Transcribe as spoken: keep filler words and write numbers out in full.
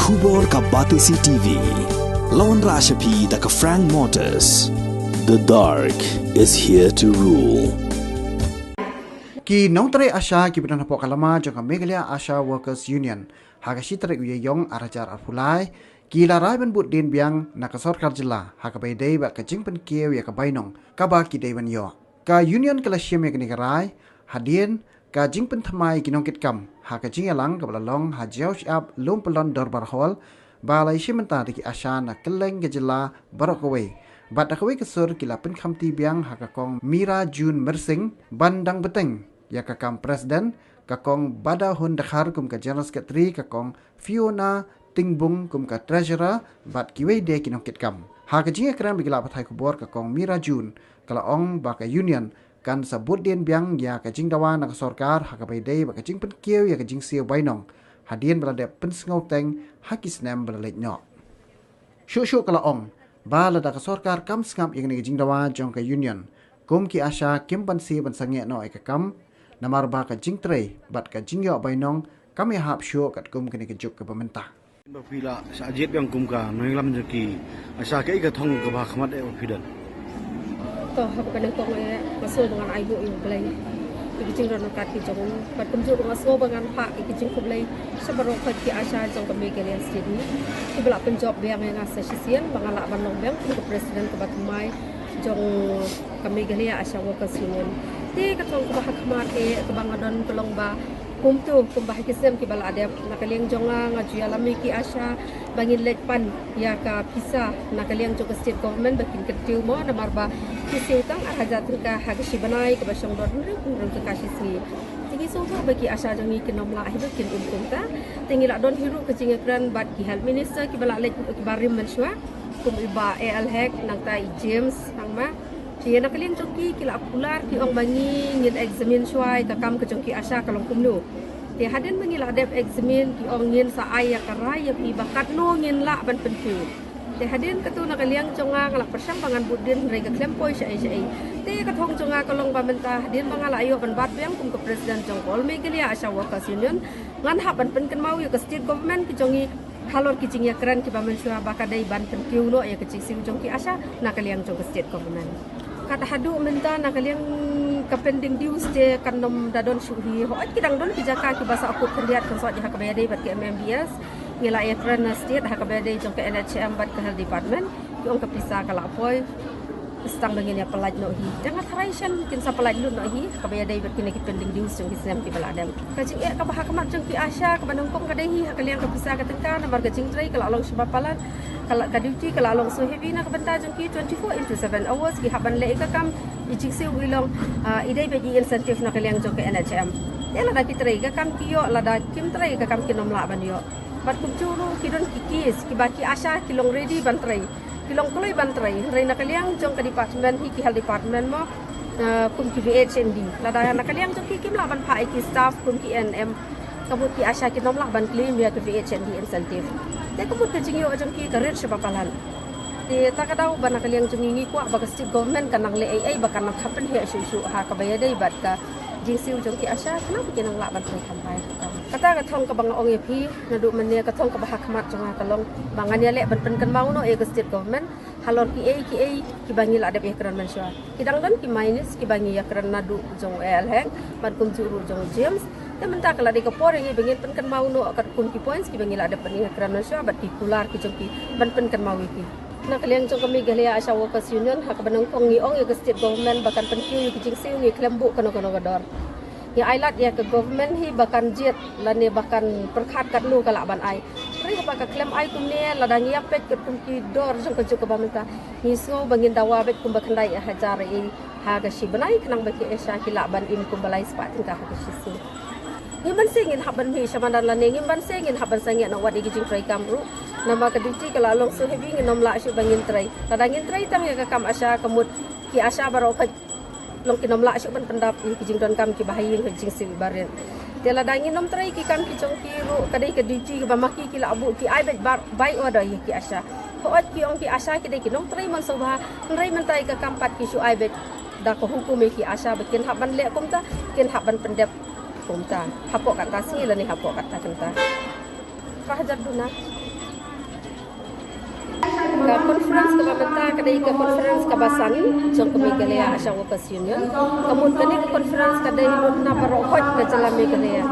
Khubor ka Batesi T V. Lawan Rashapi da ka Frank Motors. The dark is here to rule. Ki nongtrei ASHA kiba don hapoh ka lama jong ka Meghalaya ASHA Workers Union ha ka shi tarik u Ïaïong ar hajar arphew lai ki la rai ban bud dien biang na ka sorkar jylla ha kaba ïadei bad ka jingpynkiew ïa ka bainong kaba ki dei ban ïoh. Ka union ka la shim ïa kane ka rai hadien ka jingpynthymmai ki nongkitkam ha ka jingïalang kaba la long ha Jaiaw Shyiap, Lumpylon Dorbar Hall, ba la ïashim bynta da ki ASHA na kylleng ka jylla baroh kawei. Bad da kawei ka sur ki la pynkhamti biang ha ka Kong Mira June Myrsing ban dang bteng ïa ka kam president, ka Kong Badahun Dkhar kum ka general secretary, ka Kong Fiona Tingbung kum ka treasurer bad kiwei de ki nongkitkam. Ha ka jingïakren bad ki lad pathai khubor, ka Kong Mira June ka la ong ba ka union kan sa bud dien biang ïa ka jingdawa na ka sorkar ha kaba ïadei bad ka jingpynkiew ïa ka jingsiew bainong hadien ba la dep pynsngewteng ha ki snem ba la leit noh. Shuh shuh ka la ong ba lada ka sorkar kam sngap ïa kane ka jingdawa jong ka union, kum ki ASHA kim banse ban sangeh noh ïa ka kam, namar ba ka jingtrei bad ka jingïoh bainong kam ïahap shuh katkum kane ka juk kaba mynta. Ba phi la shah jied biang kum ka nongïalam jong ki ASHA, kaei ka thong kaba ha khmat eh ba phi don? To, ha kaba nyngkong eh nga sngew ba ngan ai nguh ïa U Blei ïa ki jingdon ryngkat ki jong u, bad kumjuh ruh nga sngew ba ngan phah ïa ki jingkhublei sha baroh khoit ki ASHA jong ka Meghalaya State hi kiba la pynjop biang ïa nga sa shisien ba nga lah ban long biang kum ka president kaba thymmai jong ka Meghalaya ASHA Workers Union. Te ka thong kaba ha khmat eh kaba nga don ka long ba kumto, kumba ha ki snem kiba la dep, na ka liang jong nga nga ju ïalam ïa ki ASHA ba ngin leit pan ïa ka pisa na ka liang jong ka state government ba kin kyntiew mo, namar ba ki siew tang ar hajar tyngka ha ka shi bnai, kaba shong dor hynriew hynriew tyngka shi sngi. Te ngi sngewthuh ba ki ASHA jong ngi kin ym lah hi ba kin im kumta. Te ngi la don hi ruh ka jingïakren bad ki health minister kiba la leit, kiba rim mynshuwa, kum i Bah A L Hek, nangta i James Sangma. Te na ka liang jong ki, ki la kular ki ong ba ngi ngin examine shuwa ïa ka kam ka jong ki ASHA ka long kumno. Te hadien ba ngi la dep examine, ki ong ngin sa ai ïa ka rai ïa phi ba katno ngin lah ban pynkiew. Te hadien kato na ka liang jong nga nga la pyrshang ba ngan bud dien hynrei ka khlem poi shaei shaei. Te ka thong jong nga ka long ba mynta hadien ba nga la ïoh ban bat biang kum ka president jong ka All Meghalaya ASHA Workers Union, ngan hap ban pynkynmaw ïa ka state government ki jong ngi halor ki jingïakren kiba mynshuwa ba ka dei ban pynkiew noh ïa ka jingsiew jong ki ASHA na ka liang jong ka state government. Kat haduh mynta na ka liang ka pending dues te kan ym da don shuh hi. Hooid, ki dang don ki jaka kiba sahkut khyndiat kynsot ïa ha kaba ïadei bad ka M M B S. Ngi la ïakren na state ha kaba ïadei jong ka N H M bad ka health department. Ki ong ka pisa ka la poi. Tang ba ngin ïa pynlait noh hi. Te nga tharai shen kin sa pynlait lut noh hi ha kaba ïadei bad kine ki pending dues jong ki snem kiba la dep. Ka jingeh kaba ha khmat jong ki ASHA kaba nyngkong ka dei hi ha ka liang ka pisa ka tyngka, namar ka jingtrei ka la long shibun palat. Ka la, ka duty ka la long so heavy na ka bynta jong ki, twenty-four into seven hours ki hap ban leh ïa ka kam. I jingsiew i long, ah, i dei bad i incentive na ka liang jong ka N H M. Te lada ki trei ka kam ki ïoh, lada kim trei ka kam kin ym lah ban ïoh. Bad kumjuh ruh ki don ki case kiba ki ASHA ki long ready ban trei, ki long kloi ban trei, hynrei na ka liang jong ka department hi, ki health department mo, eh, kum ki V H and D, lada na ka liang jong ki kim lah ban phah ïa ki staff kum ki A N M, ka mut ki ASHA kin ym lah ban claim ïa ka V H and D incentive. Te ka mut ka jingïoh jong ki ka rit shibun palat. Te ta ka daw ba na ka liang jong ngi ngi kwah ba ka state government kan nang leh ei ei ba kan nang kham pynheh shuh shuh ha kaba ïadei bad ka jingsiew jong ki ASHA, khnang ba kin nang lah ban trei kham bha. Kata ka thong kaba nga ong ïa phi naduh mynne, ka thong kaba ha khmat jong nga ka long ba ngan ïaleh ban pynkynmaw noh ïa ka state government halor kiei kiei kiba ngi la dep ïakren mynshuwa. Ki dang don ki minutes kiba ngi ïakren naduh jong u A L Hek bad kumjuh ruh jong u James. Te mynta ka la dei ka por ïa ngi ba ngin pynkynmaw noh katkum ki points kiba ngi la dep ban ïakren mynshuwa bad ki kular ki jong ki ban pynkynmaw ïa ki. Na ka liang jong ka Meghalaya ASHA Workers Union, ha kaba nyngkong ngi ong ïa ka state government ba kan pynkiew ïa ki jingsiew, ngi khlem buh kano kano ka dor. Ngi ailad ïa ka government hi ba kan jied lane ba kan pyrkhat katno ka lah ban ai. Hynrei haba ka khlem ai kumne, lada ngi ïa peit katkum ki dor jong ka juk kaba mynta, ngi sngew ba ngin dawa beit kumba khyndai hajar ïa ha ka shi bnai, khnang ba ki ASHA ki lah ban im kumba lai spah tyngka ha ka shi sngi. Ngim banse ngin hap ban mih sha madan lane ngim banse ngin hap ban sangeh noh wat ïa ki jingtrei kam ruh. Namar ka duty ka la long so heavy, ngin ym lah shuh ba ngin trei. Lada ngin trei tang ïa ka kam ASHA, ka mut ki ASHA baroh ka long kin ym lah shuh ban pyndap ïa ki jingdonkam kiba ha ïing ha jingsiew iba rit. Te lada ngin ym trei ki kam ki jong ki ruh, ka dei ka duty kaba ma ki ki la buh, ki ai beit bar, bai order ïa ki ASHA. Hooid, ki ong ki ASHA ki dei ki nongtrei mynshuwa, hynrei mynta ïa ka kam pat ki shu ai beit da ka hukum ïa ki ASHA ba kin hap ban leh kumta, kin hap ban pyndep kumta hapoh kata sngi lane hapoh kata kynta. Phra hajar duna. Conference kaba mynta ka dei ka conference kaba san jong ka Meghalaya Asha Workers Union. Ka mut kane ka conference ka dei lut na baroh hoi ka jylla Meghalaya.